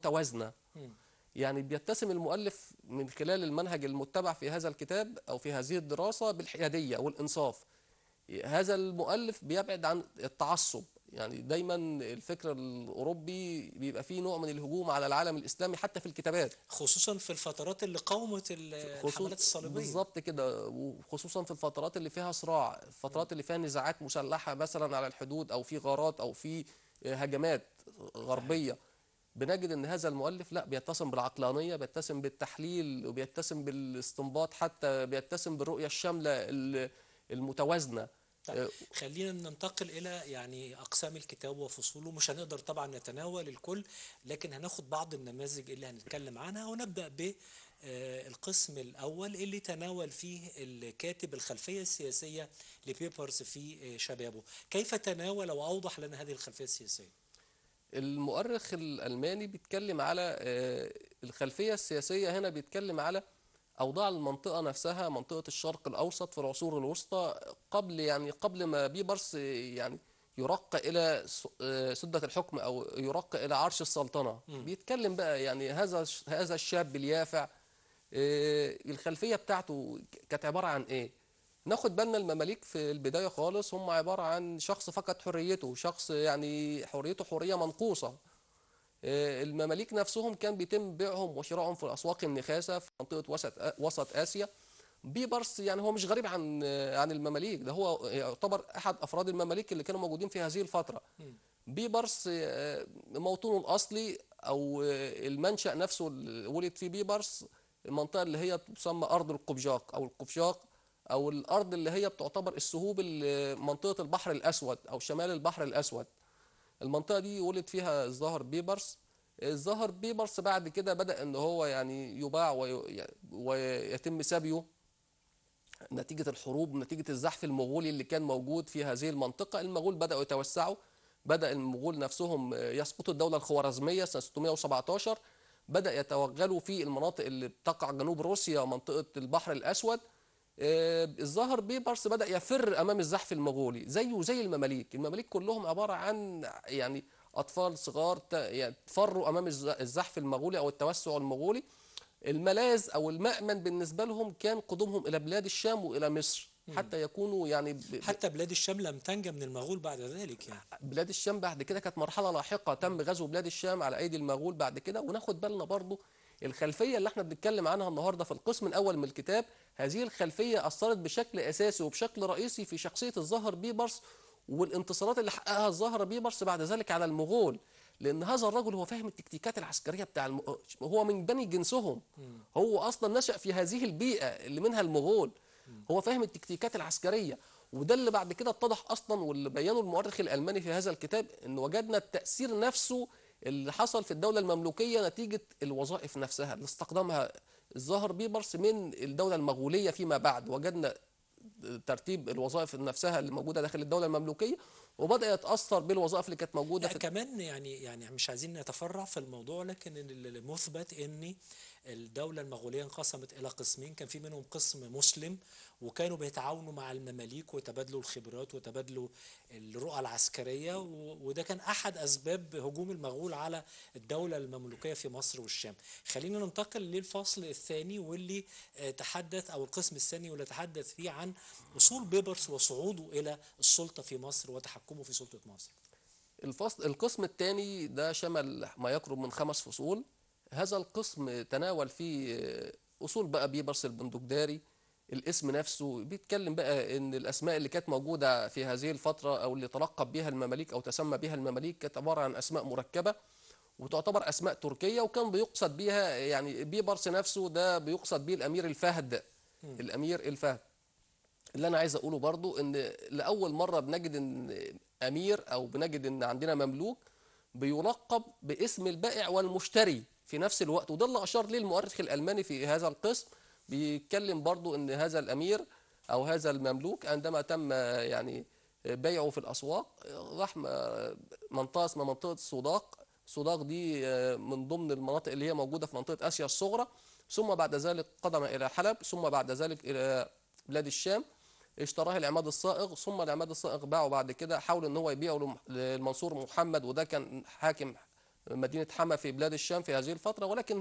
المتوازنة. يعني بيتسم المؤلف من خلال المنهج المتبع في هذا الكتاب أو في هذه الدراسة بالحيادية والإنصاف. هذا المؤلف بيبعد عن التعصب، يعني دايما الفكر الأوروبي بيبقى فيه نوع من الهجوم على العالم الإسلامي حتى في الكتابات، خصوصا في الفترات اللي قاومت الحملات الصليبية. بالظبط كده، وخصوصا في الفترات اللي فيها صراع، الفترات اللي فيها نزاعات مسلحة مثلا على الحدود، أو في غارات، أو في هجمات غربية. بنجد ان هذا المؤلف لا، بيتسم بالعقلانية، بيتسم بالتحليل، وبيتسم بالاستنباط، حتى بيتسم بالرؤية الشاملة المتوازنة. طيب، خلينا ننتقل إلى يعني أقسام الكتاب وفصوله. مش هنقدر طبعا نتناول الكل، لكن هناخد بعض النماذج اللي هنتكلم عنها، ونبدأ بالقسم الأول اللي تناول فيه الكاتب الخلفية السياسية لبيبرس في شبابه. كيف تناول وأوضح لنا هذه الخلفية السياسية؟ المؤرخ الألماني بيتكلم على الخلفية السياسية هنا، بيتكلم على أوضاع المنطقة نفسها، منطقة الشرق الأوسط في العصور الوسطى، قبل ما بيبرس يعني يرقى إلى سدة الحكم أو يرقى إلى عرش السلطنة. بيتكلم بقى يعني هذا الشاب اليافع، الخلفية بتاعته كانت عبارة عن إيه؟ ناخد بالنا المماليك في البداية خالص هم عبارة عن شخص فقد حريته، شخص يعني حريته حرية منقوصة. المماليك نفسهم كان بيتم بيعهم وشرائهم في الأسواق النخاسة في منطقة وسط آسيا. بيبرس يعني هو مش غريب عن المماليك، ده هو يعتبر أحد أفراد المماليك اللي كانوا موجودين في هذه الفترة. بيبرس موطنه الأصلي أو المنشأ نفسه اللي ولد فيه بيبرس، المنطقة اللي هي تسمى أرض القبجاق أو القفشاق، أو الأرض اللي هي بتعتبر السهوب منطقة البحر الأسود أو شمال البحر الأسود. المنطقة دي ولد فيها الظاهر بيبرس. الظاهر بيبرس بعد كده بدأ إن هو يعني يباع ويتم سبيه نتيجة الحروب، نتيجة الزحف المغولي اللي كان موجود في هذه المنطقة. المغول بدأوا يتوسعوا، بدأ المغول نفسهم يسقطوا الدولة الخوارزمية سنة 617، بدأ يتوغلوا في المناطق اللي بتقع جنوب روسيا، منطقة البحر الأسود. الظاهر بيبرس بدأ يفر أمام الزحف المغولي زيه زي المماليك. المماليك كلهم عبارة عن يعني أطفال صغار يعني فروا أمام الزحف المغولي أو التوسع المغولي. الملاذ أو المأمن بالنسبة لهم كان قدومهم إلى بلاد الشام وإلى مصر، حتى يكونوا يعني حتى بلاد الشام لم تنجم من المغول بعد ذلك. يعني بلاد الشام بعد كده كانت مرحلة لاحقة، تم غزو بلاد الشام على أيدي المغول بعد كده. وناخد بالنا برضو الخلفية اللي احنا بنتكلم عنها النهاردة في القسم الأول من الكتاب، هذه الخلفية أثرت بشكل أساسي وبشكل رئيسي في شخصية الظاهر بيبرس والانتصارات اللي حققها الظاهر بيبرس بعد ذلك على المغول، لأن هذا الرجل هو فاهم التكتيكات العسكرية بتاع هو من بني جنسهم، هو أصلا نشأ في هذه البيئة اللي منها المغول، هو فاهم التكتيكات العسكرية. وده اللي بعد كده اتضح أصلا واللي بينه المؤرخ الألماني في هذا الكتاب، إن وجدنا التأثير نفسه اللي حصل في الدولة المملوكية نتيجة الوظائف نفسها اللي استخدمها الظاهر بيبرس من الدولة المغولية فيما بعد. وجدنا ترتيب الوظائف نفسها اللي موجودة داخل الدولة المملوكية، وبدأ يتأثر بالوظائف اللي كانت موجودة في كمان. يعني مش عايزين نتفرع في الموضوع، لكن المثبت ان الدولة المغولية انقسمت إلى قسمين، كان في منهم قسم مسلم وكانوا بيتعاونوا مع المماليك وتبادلوا الخبرات وتبادلوا الرؤى العسكرية، وده كان أحد أسباب هجوم المغول على الدولة المملوكية في مصر والشام. خلينا ننتقل للفصل الثاني واللي تحدث، أو القسم الثاني واللي تحدث فيه عن وصول بيبرس وصعوده إلى السلطة في مصر وتحكمه في سلطة مصر. القسم الثاني ده شمل ما يقرب من 5 فصول. هذا القسم تناول فيه أصول بقى بيبرس البندقداري، الاسم نفسه بيتكلم بقى إن الأسماء اللي كانت موجودة في هذه الفترة أو اللي تلقب بها المماليك أو تسمى بها المماليك كانت عبارة عن أسماء مركبة وتعتبر أسماء تركية، وكان بيقصد بيها يعني بيبرس نفسه ده بيقصد بيه الأمير الفهد. الأمير الفهد اللي أنا عايز أقوله برضو إن لأول مرة بنجد إن أمير أو بنجد إن عندنا مملوك بيلقب باسم البائع والمشتري في نفس الوقت، وده اللي أشار ليه المؤرخ الألماني في هذا القسم. بيتكلم برضو إن هذا الأمير أو هذا المملوك عندما تم يعني بيعه في الأسواق راح منطقة اسمها منطقة صداق. صداق دي من ضمن المناطق اللي هي موجودة في منطقة آسيا الصغرى، ثم بعد ذلك قدم إلى حلب، ثم بعد ذلك إلى بلاد الشام، اشتراه العماد الصائغ، ثم العماد الصائغ باعه بعد كده، حاول ان هو يبيعه للمنصور محمد، وده كان حاكم مدينة حما في بلاد الشام في هذه الفترة، ولكن